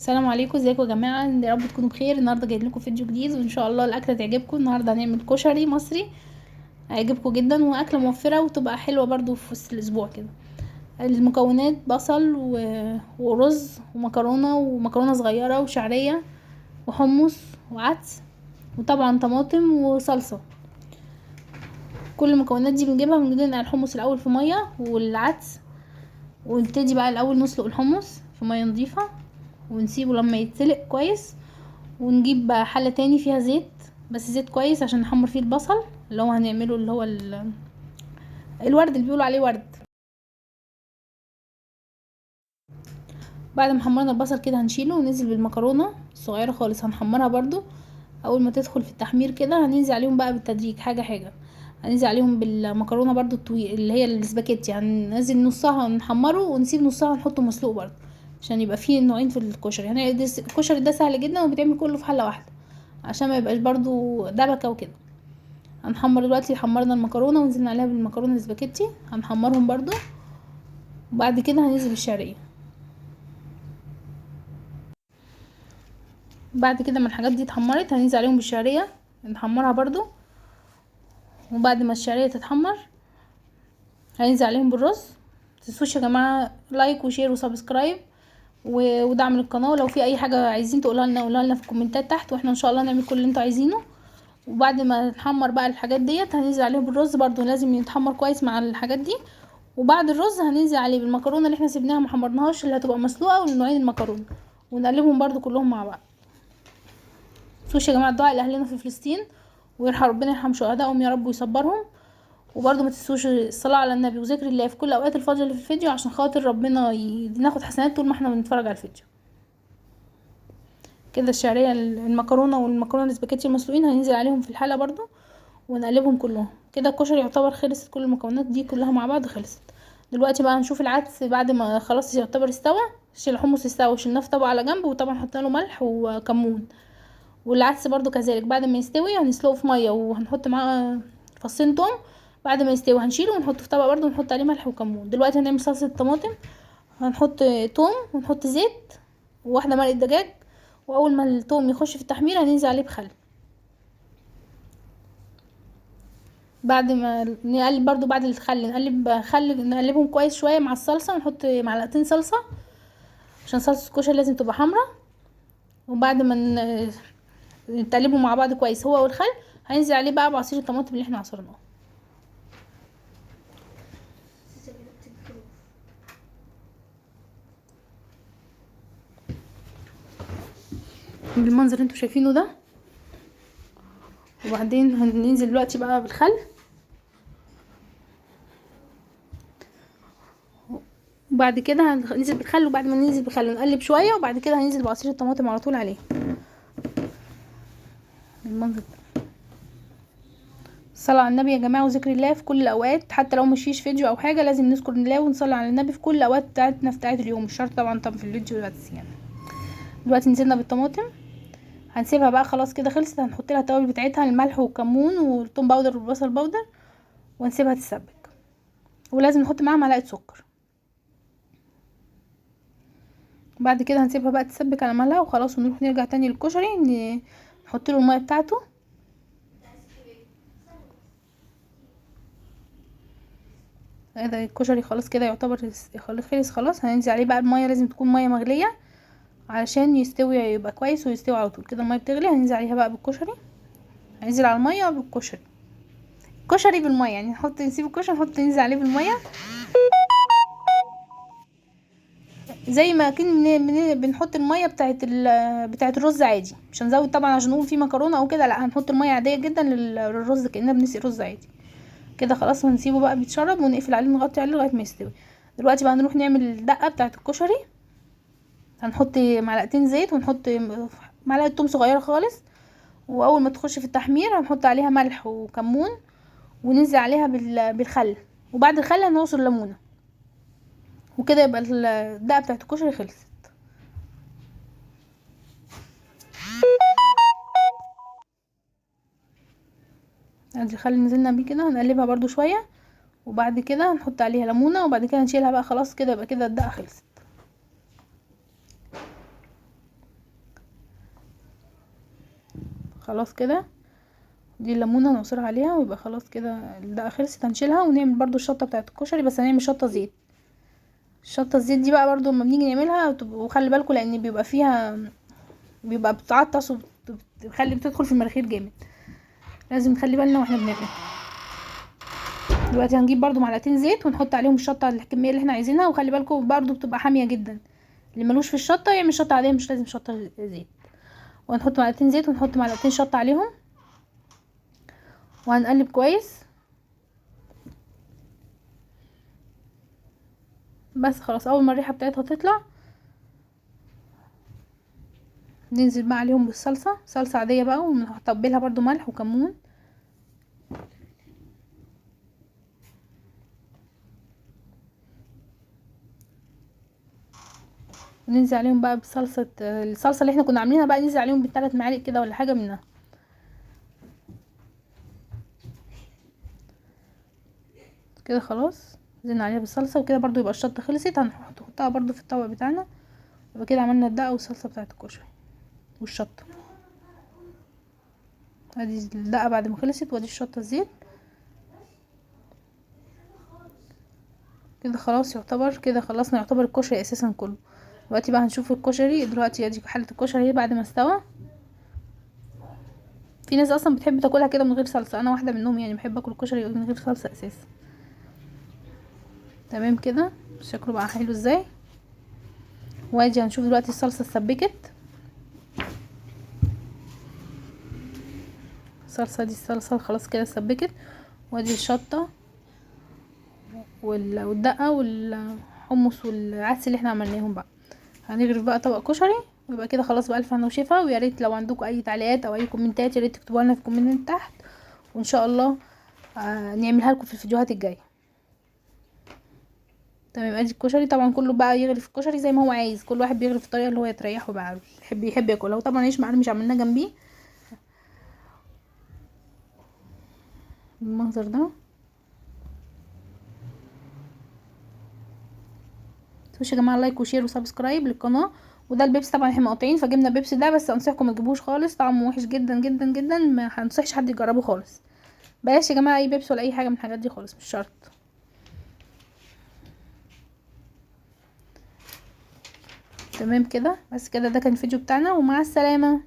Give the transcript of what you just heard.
السلام عليكم، ازيكم يا جماعة؟ يا رب تكونوا بخير. النهارده جايب لكم فيديو جديد وان شاء الله الاكلة تعجبكم. النهارده هنعمل كشري مصري هيعجبكم جدا، واكله موفره وتبقى حلوة برضو في وسط الاسبوع كده. المكونات: بصل ورز ومكرونه، ومكرونه صغيرة وشعريه وحمص وعدس، وطبعا طماطم وصلصه. كل المكونات دي بنجيبها، بننقع الحمص الاول في مية والعدس، ونبتدي بقى الاول نسلق الحمص في مية نظيفة ونسيبه لما يتسلق كويس، ونجيب حله تاني فيها زيت، بس زيت كويس عشان نحمر فيه البصل اللي هو هنعمله، اللي هو الورد اللي بيقولوا عليه ورد. بعد ما حمرنا البصل كده هنشيله وننزل بالمكرونه الصغيرة خالص، هنحمرها برضو. اول ما تدخل في التحمير كده هننزل عليهم بقى بالتدريج حاجة حاجة. هننزل عليهم بالمكرونه برضو الطويل اللي هي السباكيتي، هننزل نصها نحمره ونسيب نصها نحطه مسلوق برضو عشان يبقى فيه نوعين في الكشري. الكشري ده سهل جدا وبيتعمل كله في حله واحدة عشان ما يبقاش برضو دبكه وكده. هنحمر دلوقتي، حمرنا المكرونه ونزلنا عليها بالمكرونه السباكيتي، هنحمرهم برضو، وبعد كده هننزل بالشعريه. بعد كده ما الحاجات دي اتحمرت هننزل عليهم بالشعريه نحمرها برضو، وبعد ما الشعرية تتحمر هننزل عليهم بالرز. متنسوش يا جماعة like و share و subscribe ودعم للقناة. لو في اي حاجة عايزين تقولها لنا قولها لنا في الكومنتات تحت، واحنا ان شاء الله نعمل كل اللي انتوا عايزينه. وبعد ما نحمر بقى الحاجات ديت هننزل عليهم بالرز برضو، لازم يتحمر كويس مع الحاجات دي. وبعد الرز هننزل عليه بالمكرونه اللي احنا سيبناها ما حمرناهاش، اللي هتبقى مسلوقة، والنوعين المكرونه، ونقلبهم برضو كلهم مع بعض. متنسوش يا جماعة الدعاء لاهلنا في فلسطين، ويرحم ربنا يرحم شهدائهم يا رب ويصبرهم. وبرضو ما تنسوش الصلاة على النبي وذكر الله في كل اوقات الفضل اللي في الفيديو عشان خاطر ربنا ناخد حسنات طول ما احنا بنتفرج على الفيديو كده. الشعرية المكرونه والمكرونه الاسباجيتي المسلوقين هننزل عليهم في الحلة برضو ونقلبهم كلهم كده. الكشري يعتبر خلصت، كل المكونات دي كلها مع بعض خلصت. دلوقتي بقى هنشوف العدس بعد ما خلاص يعتبر استوى. الحمص استوى وشلناه في طبق على جنب، وطبعا حطينا له ملح وكمون. والعدس برضو كذلك بعد ما يستوي هنسلقه في مية وهنحط معاه فصين توم. بعد ما يستوي هنشيله ونحطه في طبق برضو ونحط عليه ملح وكمون. دلوقتي هنعمل صلصه طماطم، هنحط توم ونحط زيت وواحدة مرقه دجاج، واول ما التوم يخش في التحمير هننزل عليه بخل. بعد ما نقلب برضو بعد الخل نقلب خل، نقلبهم كويس شوية مع الصلصه، ونحط معلقتين صلصه عشان صلصه الكشري لازم تبقى حمرا. وبعد ما نقلبهم مع بعض كويس هو والخل، هننزل عليه بقى بعصير الطماطم اللي احنا عصرناه. بالمنظر اللي انتوا شايفينه ده. وبعدين هننزل دلوقتي بقى بالخل، وبعد كده هننزل بالخل، وبعد ما ننزل بالخل نقلب شوية، وبعد كده هننزل بعصير الطماطم على طول عليه بالمنظر ده. الصلاة على النبي يا جماعة وذكر الله في كل الأوقات، حتى لو مشيش فيديو أو حاجة لازم نذكر الله ونصلي على النبي في كل الأوقات بتاعتنا بتاعت اليوم، مش شرط طبعا طب في الفيديو بس. دلوقتي نزلنا بالطماطم، هنسيبها بقى خلاص كده خلصت. هنحط لها التوابل بتاعتها، الملح والكمون والثوم powder والبصل powder، ونسيبها تتسبك. ولازم نحط معاها معلقة سكر. بعد كده هنسيبها بقى تتسبك على مهلها وخلاص، ونروح نرجع تاني للكشري نحط له المية بتاعته. هذا الكشري خلاص كده يعتبر خلص خلاص. هننزل عليه بقى المية، لازم تكون مية مغليه علشان يستوي يبقى كويس ويستوي على طول كده. المية بتغلي هننزل عليها بقى بالكشري، هننزل على المية بالكشري، كشري بالمية يعني، نحط نسيب الكشري نحط ننزل عليه بالمية زي ما كنا بنحط المية بتاعت الرز عادي، مش هنزود طبعا عشان نقول فيه مكرونه او كده، لا هنحط المية عادية جدا للرز كاننا بنسقي رز عادي كده. خلاص هنسيبه بقى بيتشرب ونقفل عليه نغطي عليه لغاية ما يستوي. دلوقتي بقى هنروح نعمل الدقة بتاعت الكشري. هنحط معلقتين زيت ونحط معلقه توم صغيرة خالص، واول ما تخش في التحمير هنحط عليها ملح وكمون وننزل عليها بالخل، وبعد الخل هنعصر ليمونه، وكده يبقى الدقة بتاعت الكشري خلصت. ادي الخل نزلنا بيه كده، هنقلبها برضو شوية، وبعد كده هنحط عليها ليمونه، وبعد كده هنشيلها بقى خلاص كده، يبقى كده الدقة خلصت. خلاص كده دي الليمونه نعصرها عليها، ويبقى خلاص كده الدقة خلصت. هنشيلها ونعمل برضو الشطه بتاعه الكشري، بس هنعمل شطه زيت. الشطه الزيت دي بقى برضو لما بنيجي نعملها وخلي بالكم لان بيبقى فيها، بيبقى بتعطس وبتخلي بتدخل في المناخير جامد، لازم نخلي بالنا واحنا بنعملها. دلوقتي هنجيب برضو معلقتين زيت ونحط عليهم الشطه الكمية اللي احنا عايزينها، وخلي بالكم برضو بتبقى حامية جدا، اللي ملوش في الشطه يعمل شطه عادية، مش لازم شطه زيت. وهنحط معلقتين زيت ونحط معلقتين شطه عليهم، وهنقلب كويس. بس خلاص اول ما الريحة بتاعتها تطلع ننزل بقى عليهم بالصلصه، صلصه عادية بقى، ونتبلها برضو ملح وكمون. وننزل عليهم بقى بصلصه، الصلصه اللي احنا كنا عاملينها بقى ننزل عليهم بالثلاث معالق كده ولا حاجة منها. كده خلاص نزلنا عليها بالصلصه، وكده برضو يبقى الشطه خلصت. هنحطها برضو في الطبق بتاعنا. يبقى كده عملنا الدقة والصلصه بتاعه الكشري والشطه. ادي الدقة بعد ما خلصت، وادي الشطه الزيت. كده خلاص يعتبر كده خلصنا يعتبر الكشري اساسا كله. دلوقتي بقى هنشوف الكشري. دلوقتي ادي حله الكشري اهي بعد ما استوى. في ناس اصلا بتحب تاكلها كده من غير صلصه، انا واحدة منهم يعني، بحب اكل الكشري من غير صلصه اساسا. تمام كده شكله بقى حلو ازاي. وادي هنشوف دلوقتي الصلصه اتسبكت. الصلصه دي الصلصه خلاص كده اتسبكت. وادي الشطه والدقه والحمص والعدس اللي احنا عملناهم بقى. هنغرف بقى طبق كشري، ويبقى كده خلاص بقى الف هنا وشفا. ويا ريت لو عندكم اي تعليقات او اي كومنتات يا ريت تكتبوها لنا في ال comment تحت، وان شاء الله نعملها لكم في الفيديوهات الجاية. تمام ادي الكشري طبعا كله بقى يغرف الكشري زي ما هو عايز، كل واحد بيغرف الطريقة اللي هو يتريحه بقى، يحب ياكلها. وطبعا عيش مقرمش عملناه جنبيه بالمنظر ده. متنسوش يا جماعة like و share و subscribe للقناة. وده البيبسي طبعا احنا مقاطعين فجبنا البيبسي ده، بس انصحكم ما تجيبوش خالص، طعمه وحش جدا جدا جدا، ما هنصحش حد يجربه خالص. بلاش يا جماعة اي بيبسي ولا اي حاجة من الحاجات دي خالص، مش شرط. تمام كده، بس كده ده كان الفيديو بتاعنا، ومع السلامة.